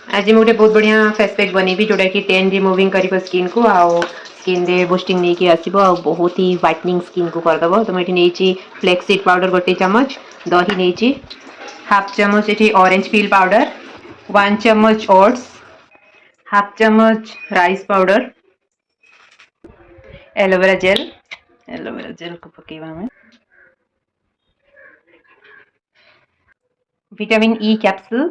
ଆଜି ମୁଁ ଗୋଟେ ବହୁତ ବଢ଼ିଆ ଫେସ୍ ପ୍ୟାକ୍ ବନେଇବି, ଯେଉଁଟାକି ଟେନ୍ ରିମୁଭିଂ କରିବ ସ୍କିନ୍କୁ ଆଉ ସ୍କିନ୍ରେ ବୁଷ୍ଟିଂ ନେଇକି ଆସିବ ଆଉ ବହୁତ ହି ହ୍ୱାଇଟନିଂ ସ୍କିନ୍କୁ କରିଦେବ। ତ ମୁଁ ଏଠି ନେଇଛି ଫ୍ଲେକ୍ସ ସିଡ୍ ପାଉଡ଼ର ଗୋଟେ ଚାମଚ, ଦହି ନେଇଛି ହାଫ୍ ଚାମଚ, ଏଠି ଅରେଞ୍ଜ ପିଲ୍ ପାଉଡ଼ର 1 ଚାମଚ, ଓଟ୍ସ ହାଫ୍ ଚାମଚ, rice powder, aloe vera gel. Aloe vera ଜେଲ୍କୁ ପକେଇବା ଆମେ, ଭିଟାମିନ୍ ଇ କ୍ୟାପସୁଲ୍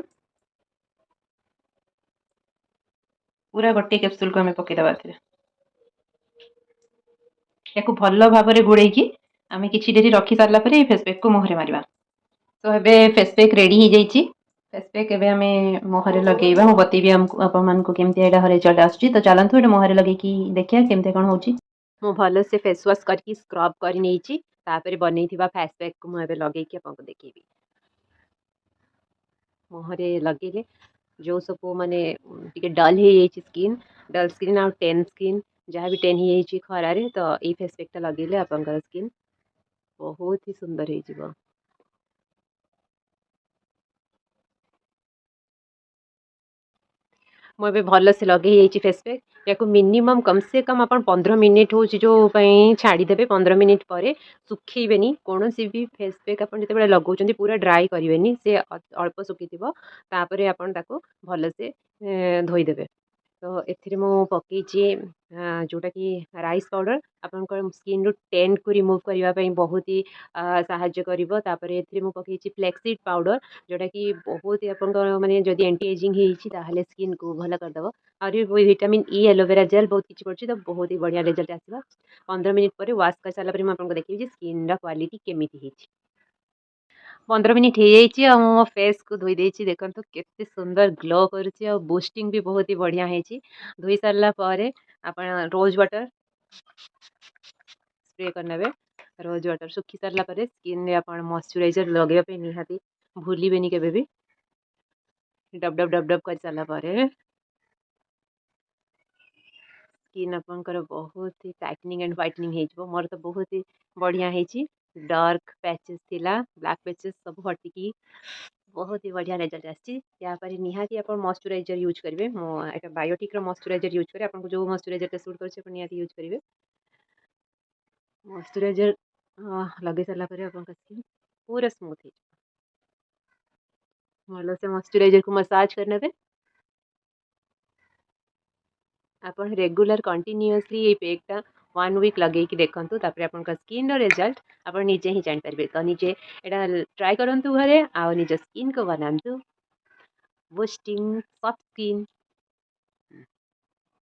ପୁରା ଗୋଟେ କ୍ୟାପସୁଲ୍କୁ ଆମେ ପକେଇଦେବା ଏଥିରେ। ୟାକୁ ଭଲ ଭାବରେ ଗୋଳେଇକି ଆମେ କିଛି ଡେରି ରଖି ସାରିଲା ପରେ ଏଇ ଫେସ୍ ପ୍ୟାକ୍କୁ ମୁହଁରେ ମାରିବା। ତ ଏବେ ଫେସ୍ ପ୍ୟାକ୍ ରେଡ଼ି ହେଇଯାଇଛି। ଫେସ୍ ପ୍ୟାକ୍ ଏବେ ଆମେ ମୁହଁରେ ଲଗେଇବା। ମୁଁ ବତେଇବି ଆମକୁ, ଆପଣମାନଙ୍କୁ କେମିତି ଏଇଟା ରେଜଲ୍ଟ ଆସୁଛି। ତ ଚାଲନ୍ତୁ, ଏଇଟା ମୁହଁରେ ଲଗେଇକି ଦେଖିବା କେମିତି କ'ଣ ହେଉଛି। ମୁଁ ଭଲସେ ଫେସ୍ ୱାଶ୍ କରିକି ସ୍କ୍ରବ୍ କରି ନେଇଛି। ତାପରେ ବନେଇଥିବା ଫେସ୍ ପ୍ୟାକ୍କୁ ମୁଁ ଏବେ ଲଗେଇକି ଆପଣଙ୍କୁ ଦେଖେଇବି। ମୁହଁରେ ଲଗେଇଲେ ଯେଉଁ ସବୁ ମାନେ ଟିକେ ଡଲ୍ ହେଇଯାଇଛି ସ୍କିନ୍, ଡଲ୍ ସ୍କିନ୍ ଆଉ ଟେନ୍ ସ୍କିନ୍, ଯାହା ବି ଟେନ୍ ହେଇଯାଇଛି ଖରାରେ, ତ ଏଇ ଫେସ୍ ପ୍ୟାକ୍ଟା ଲଗେଇଲେ ଆପଣଙ୍କର ସ୍କିନ୍ ବହୁତ ହି ସୁନ୍ଦର ହେଇଯିବ। ମୁଁ ଏବେ ଭଲସେ ଲଗେଇ ହେଇଯାଇଛି ଫେସ୍ ପ୍ୟାକ୍। ୟାକୁ ମିନିମମ୍ କମ୍ ସେ କମ୍ ଆପଣ 15 ମିନିଟ୍ ହେଉଛି ଯେଉଁ ପାଇଁ ଛାଡ଼ିଦେବେ। 15 ମିନିଟ୍ ପରେ ଶୁଖେଇବେନି। କୌଣସି ବି ଫେସ୍ ପ୍ୟାକ୍ ଆପଣ ଯେତେବେଳେ ଲଗାଉଛନ୍ତି, ପୁରା ଡ୍ରାଏ କରିବେନି। ସେ ଅଳ୍ପ ଶୁଖିଥିବ, ତାପରେ ଆପଣ ତାକୁ ଭଲସେ ଧୋଇଦେବେ। ତ ଏଥିରେ ମୁଁ ପକେଇଛି ଯେଉଁଟାକି ରାଇସ୍ ପାଉଡ଼ର, ଆପଣଙ୍କର ସ୍କିନ୍ରୁ ଟେନ୍କୁ ରିମୁଭ୍ କରିବା ପାଇଁ ବହୁତ ହି ସାହାଯ୍ୟ କରିବ। ତାପରେ ଏଥିରେ ମୁଁ ପକେଇଛି ଫ୍ଲେକ୍ସିଡ୍ ପାଉଡ଼ର, ଯେଉଁଟାକି ବହୁତ ହି ଆପଣଙ୍କର ମାନେ ଯଦି ଆଣ୍ଟି ଏଜିଂ ହେଇଛି, ତାହେଲେ ସ୍କିନ୍କୁ ଭଲ କରିଦେବ। ଆହୁରି ବି ଭିଟାମିନ୍ ଇ, ଆଲୋଭେରା ଜେଲ୍, ବହୁତ କିଛି ପଡ଼ୁଛି। ତ ବହୁତ ହି ବଢ଼ିଆ ରେଜଲ୍ଟ ଆସିବ। 15 ମିନିଟ୍ ପରେ ୱାଶ୍ କରିସାରିଲା ପରେ ମୁଁ ଆପଣଙ୍କୁ ଦେଖେଇବି ଯେ ସ୍କିନ୍ର କ୍ୱାଲିଟି କେମିତି ହେଇଛି। 15 ମିନିଟ୍ ହେଇଯାଇଛି ଆଉ ମୁଁ ମୋ ଫେସ୍କୁ ଧୋଇ ଦେଇଛି। ଦେଖନ୍ତୁ କେତେ ସୁନ୍ଦର ଗ୍ଲୋ କରୁଛି ଆଉ ବୁଷ୍ଟିଂ ବି ବହୁତ ହି ବଢ଼ିଆ ହେଇଛି। ଧୋଇ ସାରିଲା ପରେ ଆପଣ ରୋଜ୍ ୱାଟର୍ ସ୍ପ୍ରେ କରିନେବେ। ରୋଜ୍ ୱାଟର୍ ଶୁଖି ସାରିଲା ପରେ ସ୍କିନ୍ରେ ଆପଣ ମଶ୍ଚରାଇଜର୍ ଲଗାଇବା ପାଇଁ ନିହାତି ଭୁଲିବେନି କେବେ ବି। ଡବ୍ ଡବ୍ ଡବ୍ ଡବ୍ କରିସାରିଲା ପରେ ସ୍କିନ୍ ଆପଣଙ୍କର ବହୁତ ହି ଟାଇଟନିଂ ଆଣ୍ଡ ହ୍ୱାଇଟନିଂ ହେଇଯିବ। ମୋର ତ ବହୁତ ହି ବଢ଼ିଆ ହେଇଛି। ଡାର୍କ ପ୍ୟାଚେସ୍ ଥିଲା, ବ୍ଲାକ୍ ପ୍ୟାଚେସ୍ ସବୁ ହଟିକି ବହୁତ ହି ବଢ଼ିଆ ରେଜଲ୍ଟ ଆସିଛି। ୟା ପରେ ନିହାତି ଆପଣ ମଶ୍ଚରାଇଜର୍ ୟୁଜ୍ କରିବେ। ମୁଁ ଏଇଟା ବାୟୋଟିକ୍ର ମଶ୍ଚରାଇଜର୍ ୟୁଜ୍ କରେ। ଆପଣଙ୍କୁ ଯେଉଁ ମଶ୍ଚରାଇଜର୍ଟା ସୁଟ୍ କରୁଛି, ଆପଣ ନିହାତି ୟୁଜ୍ କରିବେ। ମଶ୍ଚରାଇଜର୍ ଲଗେଇ ସାରିଲା ପରେ ଆପଣଙ୍କ ସ୍କିନ୍ ପୁରା ସ୍ମୁଥ୍ ହେଇଯିବ। ଭଲସେ ମଶ୍ଚରାଇଜର୍କୁ ମସାଜ କରିନେବେ। ଆପଣ ରେଗୁଲାର କଣ୍ଟିନ୍ୟୁଅସଲି ଏଇ ପ୍ୟାକ୍ଟା ୱାନ୍ ୱିକ୍ ଲଗେଇକି ଦେଖନ୍ତୁ। ତାପରେ ଆପଣଙ୍କ ସ୍କିନ୍ର ରେଜଲ୍ଟ ଆପଣ ନିଜେ ହିଁ ଜାଣିପାରିବେ। ତ ନିଜେ ଏଇଟା ଟ୍ରାଏ କରନ୍ତୁ ଘରେ ଆଉ ନିଜ ସ୍କିନ୍କୁ ବନାନ୍ତୁ ବୁଷ୍ଟିଂ ସଫ୍ଟ ସ୍କିନ୍।